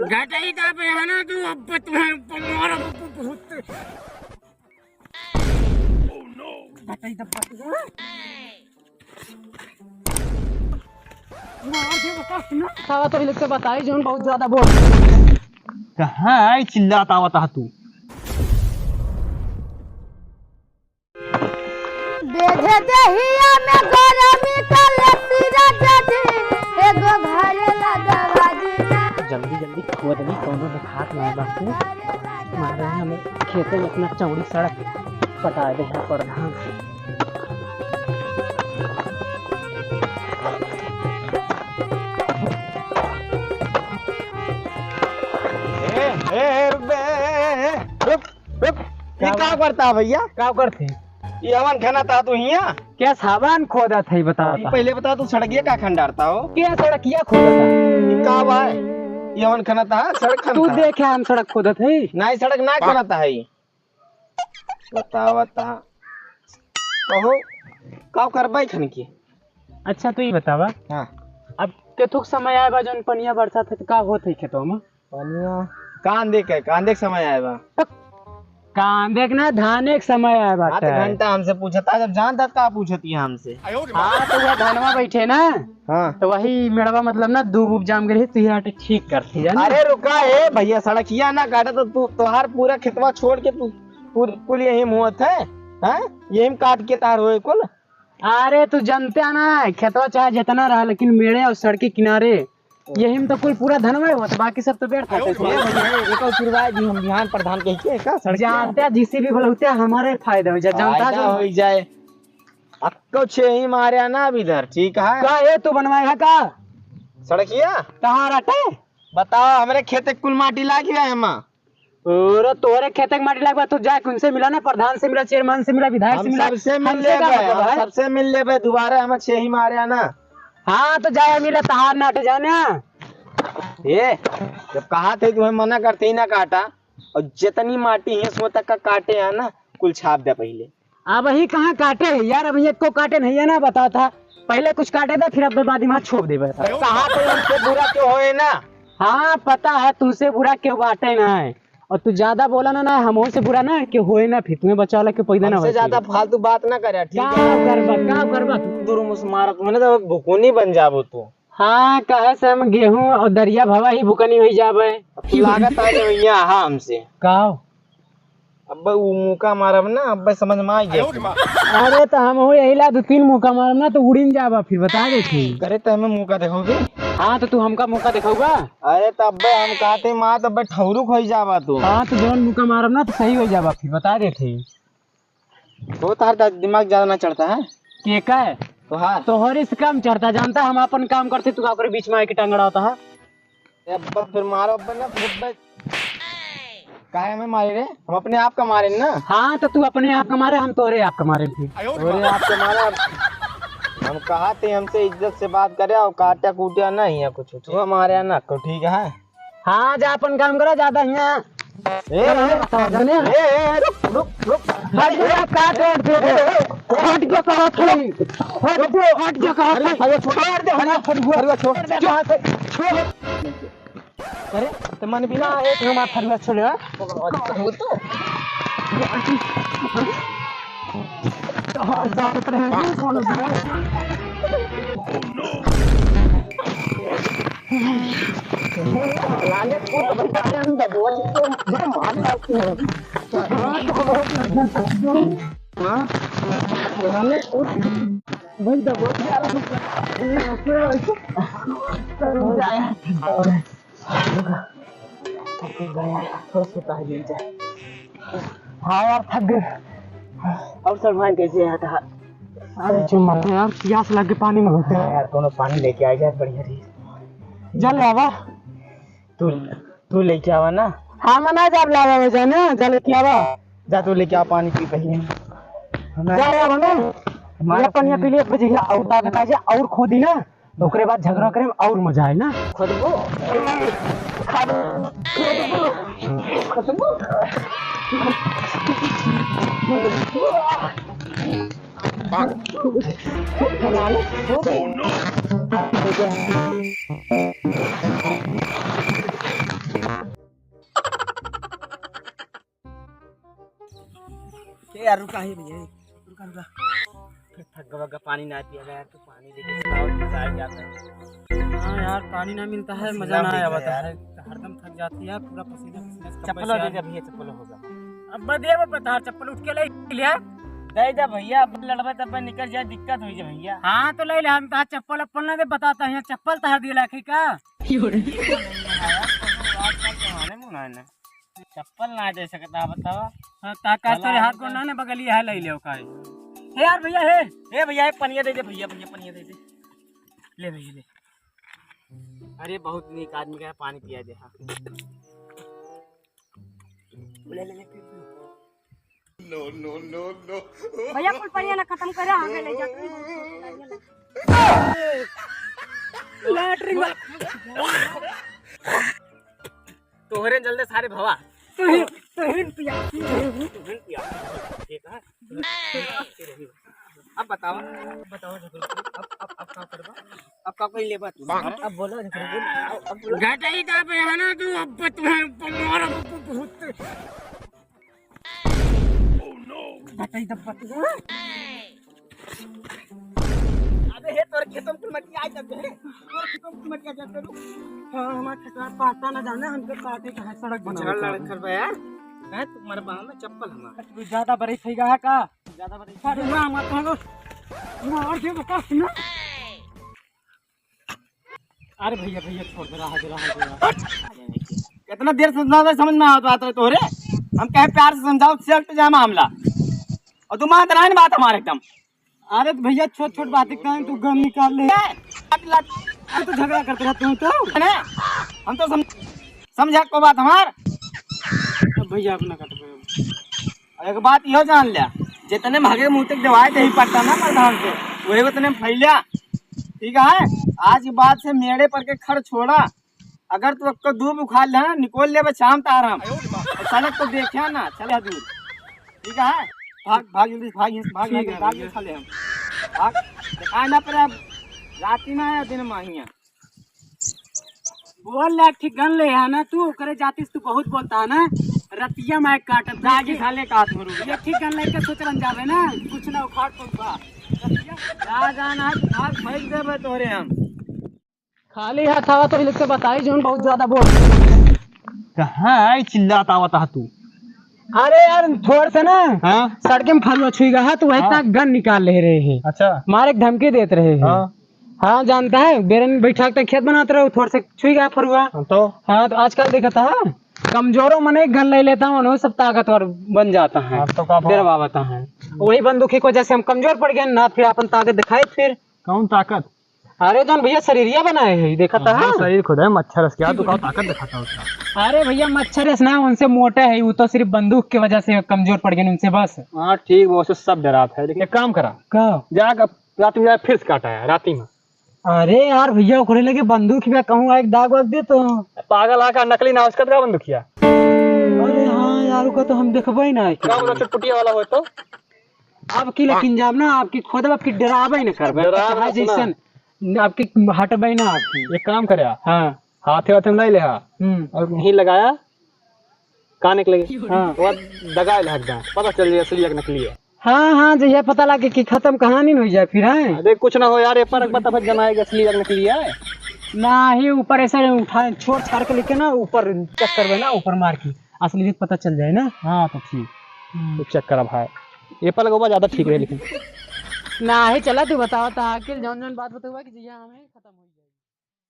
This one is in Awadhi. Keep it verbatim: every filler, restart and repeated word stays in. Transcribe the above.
गटई का पे है ना तू, अब तुम्हें मारो बहुत। गटई दब। मार के बता ना। साला तो इलेक्शन बताई जोन बहुत ज्यादा बोल। कहाँ आई चिल्लात आवत हा तू? बेधे देहिया में गरमी का लस्सी राजा जी, एगो घरे लगवा दीना। जल्दी जल्दी खोद ली, कौनो देखात नहीं बाटे। मारे हमें खेते में अपना चौड़ी सड़क पटा दे है प्रधान। ए, ए, ए, रुक बे, ए, ए, रुक। रुक, ये का का करता है भैया? का करते? ये हवन खनत हा तू हिया? क्या सामान खोदत है, बता, ये बता। पहले बता, तू सड़किया का खंडारता हो? क्या सड़किया खोदत है? ये का बा? ये हवन खनत हा, सड़क खनत हा। तू देखे हम सड़क खोदत है? नहीं, सड़क ना खनत है। बतावा ता। कहो, का करबा खन की? अच्छा, तू ही बतावा। हाँ। अब केथुक समय आए बा, जौन पनिया बरसात है, तो का होत है खेतों में? पनिया कांदे के, कांदे के समय आए बा। तो कांदे के ना, धाने के समय आए बा। आध घंटा हमसे पूछता, जब जानता का पूछती है हमसे। हाँ, तो वह धनवा बैठे ना। हाँ। तो वही मेड़वा मतलब ना, दूब उब जाम गई, तो ये आटे ठीक करती है ना। अरे रुका, ए भैया, सड़किया ना काटा तो तू, तोहार पूरा खेतवा छोड़ के तू पूर-, कुल यही मुँहत है, हैं? यही में काट के तार होए कुल। अरे तू जानते है ना, खेतवा चाहे जितना रहा, लेकिन मेड़े और सड़क के किनारे यही में तो कुल पूरा धनवा होत, बाकी सब तो व्यर्थ होत है। ए भैया, एक और सुरवाई दी हम बिहान प्रधान कह के, का सड़क जानते हैं, जीसीबी बोलते हैं, हमारे फायदा हो जाए, जानता फायदा जो हो जाए। अक्को छेही मारे ना अब इधर, ठीक है? का ये तू बनवाए है का? सड़किया? कहाँ रटे? बताओ, हमरे खेते कुल माटी लागी है एमा। अरे तोरे खेते के माटी लागी बा, तू जाके उनसे मिला ना, प्रधान से मिला, चेयरमैन से मिला, विधायक से हम मिला। सबसे मिल हमसे का लेबे, मतलब हम है? सबसे मिल लेबे, दोबारा हम छेही मारे ना। हाँ तो जाए मिला, तहार नाटे जाने। ए, जब कहा थे तुम्हें मना करते ही ना काटा, और जितनी माटी है सो तक का काटे है ना, कुल छाप दे पहले। अब ही कहाँ काटे है यार, अब ये को काटे नहीं है ना, बताओ था। पहले कुछ काटे था, फिर अब बाद में छोप देबे। कहा थे हमसे बुरा क्यों होए ना? हाँ, पता है तुमसे बुरा क्यों बाटे ना है। और तू ज्यादा बोला ना, ना, हमहू से बुरा ना क्यों होए ना, फिर तुम्हें बचावे ला क्यों पैदा ना हमसे होए ज्यादा फिर। फालतू बात ना करे, ठीक का है? करबा, का करबा तू? दूर मुस मारा, तुम्हें तो भुकुनी बन जाबो तू। हाँ, कहे से हम गेहूं और दरिया भवा ही भुकनी होई जाबे। लागत आ जाओ यहाँ, हाँ, हमसे। का? अब्बे उ मुका मारब ना, अब्बे समझ में आ गया। अरे तो हम हो यही ला दो तीन मुका मारब ना तो उड़िन जाबा, फिर बता दे थी। अरे तो हमें मुका देखोगे? हाँ तो तू हमका मुका देखोगा? अरे तो अब्बे हम कहते मार तो अब्बे ठौरुक होई जाबा तू। हाँ तो जौन मुका मारब ना तो सही होई जाबा, फिर बता दे थी। तो तार दा-, दिमाग ज्यादा ना चढ़ता है। के का है? तोहार। तोहरे से काम चढ़ता, जानता हम अपन काम करते, तू का करे बीच में आके टंगड़ा होता है? ए, अब्बा फिर मारो, अब्बा ना, फिर अब्बा। काहे हमें मारे रे? हम अपने आप का मारे ना। हाँ, तो तू अपने आप का मारे, हम तोरे आप का मारे फिर। तोरे आप का मारे, अब हम कहा थे हमसे इज्जत से बात करे और काटा कूटिया नहीं है कुछ, कुछ। वो मारे ना, को ठीक है। हाँ, जा अपन काम करा, ज्यादा हियाँ। ए, ए, ए, ए, रुक, रुक, रुक। हट जा, का तोड़ दे दे। हट के कहा था। हट जा, हट के कहा था। अरे, छोड़ दे, हमारा फरुआ। फरुआ छोड़ दे, कहाँ से? छोड़। अरे, तो मन बिना एक हमारा फरुआ छोड़, हाँ? हाँ यार, थक गए। और सलमान कैसे है? अरे जो मत यार, प्यास लग के पानी मांगते हैं। हाँ यार, कोनो पानी लेके आ जाए, बढ़िया रही। जा ले आवा। तू, तू लेके आवा ना। हाँ, मना जब लावा हो जाए ना, जा लेके आवा। जा तू लेके आ पानी पी पहले। जा ले आवा ना। हमारा ये पनिया पी ले, बजी और ताकत आ जाए और खोदी ना। ओकरे बाद झगड़ा करे में और मजा आए ना। खोदबो। खोदबो। खोदबो। ए यार, रुका ही भैया, रुका, रुका। फिर थक गवा का पानी ना पिया यार, तू पानी लेके चलाओ, मजा आ जाता है। हाँ यार, पानी ना मिलता है, मजा ना आता है। हरदम थक जाती है, पूरा पसीना पसीना से चप्पल दे दे भैया, चप्पल होगा। अब दे, अब बता, चप्पल उठ के ले लिया। दे दे भैया, अब लड़बे तब निकल जाए, दिक्कत हो जाए भैया। हाँ, तो ले ले, हम तहार चप्पल अप्पल ना दे, बताता है, चप्पल तहार दिए लाखी का? आजकल जमाने में ना है ना। चप्पल ना दे सकता, बतावा। हाँ, का, का तोरे हाथ गोड़ ना ने बगलिया है, ले ले का। हे यार भैया, हे। हे भैया, हे पनिया दे दे भैया, भैया पनिया दे दे। ले भैया, ले। अरे बहुत नीक आदमी का पानी पिया दे, हाँ। ले, ले, ले, पी, पी। No, no, no, no। भैया, कुल पनिया ना खत्म करे, आगे ले जाते हैं। लैट्रिन वाला। तोहरे जल्दी सारे भवा। तोहिन, तोहिन पिया। तोहिन पिया। ठीक है। अब बतावा, अब बतावा, अब, अब, अब का करबा? अब का कोई लेबा तू? अब बोलो, अब, अब बोलो। घटई का पे है ना तू, अब तुम्हें मार, अब बहुत। घटई दब्बा तू। अबे हे, तोर खेतों की मट्टी आई तब हे। तोर खेतों की मट्टी आ जाते रुक। हाँ, हमारे खेतवा पाता ना जाने, हमके काटे का है, सड़क बनावे का है। लड़क कर बे यार। हैं, तुम्हारे बाहों में चप्पल हमारा। तू ज्यादा बड़े सही रहा का? ज्यादा बड़े। अरे वाह, मत भागो। मार दे बता ना। अरे भैया, भैया, छोड़ दे, रहा दे, रहा दे, रहा दे। इतना देर से समझाओ, समझ में आवत बात है तोहरे? हम कहे प्यार से समझाओ, सेट जाए मामला। और तू मानत रहा नहीं बात हमारे एकदम। अरे तो भैया, छोट छोट बातें कहें, तू गन निकाल ले। ए, लट, लट, हम तो झगड़ा करते रहते हो तो, है ना? हम तो सम-, समझा को बात हमार। अब भैया अपना कट पे। एक बात इहो जान ल्या, जितने भागे मुँह तक दवाई दही पड़ता ना प्रधान से, वही उतने में फैल्या। ठीक है, आज के बाद से मेड़े पर के खड़ छोड़ा, अगर तू अक्को दूब उखाड़ ले ना, निकोल लेबे चाम तार हम। और साले को देखे ना, चले दूर। ठीक है, भाग, भाग जल्दी, भाग यहाँ से, भाग, ठीक भाग, है, भाग, ठीक है। खा ले हम। भाग, दिखाए ना पड़े अब, राती में आया, दिन में आइया। बोल ले, एक ठीक गन ले है ना तू, ओकरे जातिस तू बहुत बोलता है ना, रतिया में काटत दागी साले का हाथ में रुक। एक ठीक गन लेके सोच रन जावे ना, कुछ ना उखाड़ पड़बा। रतिया जा जाना, आज फेंक देबे तोरे हम। खाली हाथ आवा तो इनसे बताई, जोन बहुत ज्यादा बोल। कहाँ आई चिल्लात आवत हा तू? अरे यार, थोड़ से ना, हाँ? सड़के में फलुआ छुई गया है, तो वही हाँ। तक गन निकाल ले रहे हैं। अच्छा। मारे के धमकी देत रहे हैं। हाँ। हाँ, जानता है, बेरन बैठा के खेत बनाते रहो, थोड़ से छुई गया फरुआ। हाँ, तो? हाँ, तो आजकल देखता है, कमजोरों मने गन ले लेता है, उन्होंने सब ताकतवर बन जाता है। हाँ, तो का बात? डरवावता है। वही बंदूक की वजह से हम कमजोर पड़ गए ना, फिर अपन ताकत दिखाए फिर। कौन ताकत? अरे जौन भैया शरीरिया बनाए है, देखा था? हाँ, शरीर खुद है, मच्छर से क्या, तू का ताकत दिखाता उसका? अरे भैया, मच्छर है ना, उनसे मोटा है, वो तो सिर्फ बंदूक की वजह से कमजोर पड़ गए उनसे बस। हाँ, ठीक, वो से सब डरात है, लेकिन एक काम करा। का? जा, रात में जा, फिर से काटा है, राती में। अरे यार भैया, ओकरे लगे बंदूक बा, कहूँ एक दाग वाग दे तो। पागल आका नकली ना, उसका का बंदूकिया? अरे हाँ यार, ओका तो हम देखबे ना है। का बोला, चुटपुटिया वाला हो तो? अब की लेकिन जाब ना, आपकी खोदब, आपकी डराबे न करबे। डराब चाहे ना, सुना। जैसन, आपकी हटबे ना आपकी। एक काम करे, हाँ। हाथे वाथे में ले ले, हाँ। हम्म। और यहीं लगाया, काने के लगे। हाँ। वो दगाए ले हक जा, पता चल जाए असली या नकली है। हाँ, हाँ, जहिया पता लगे कि खत्म कहानी न हो जाए फिर, हैं? अरे कुछ ना हो यार, ये पर एक बात अब जनाए कि असली या नकली है। ना ही ऊपर ऐसे उठा, छोड़ छाड़ के लेके ना ऊपर check करबे ना, ऊपर मार के। असलियत पता चल जाए ना। हाँ, तो ठीक। हम्म। तो check करा भाई। ये पर लगवा ज्यादा ठीक रहे लेकिन। ना ही चला, तू बतावा ता आखिर जौन जौन बात बतउबा कि जिया हमें खत्म हो।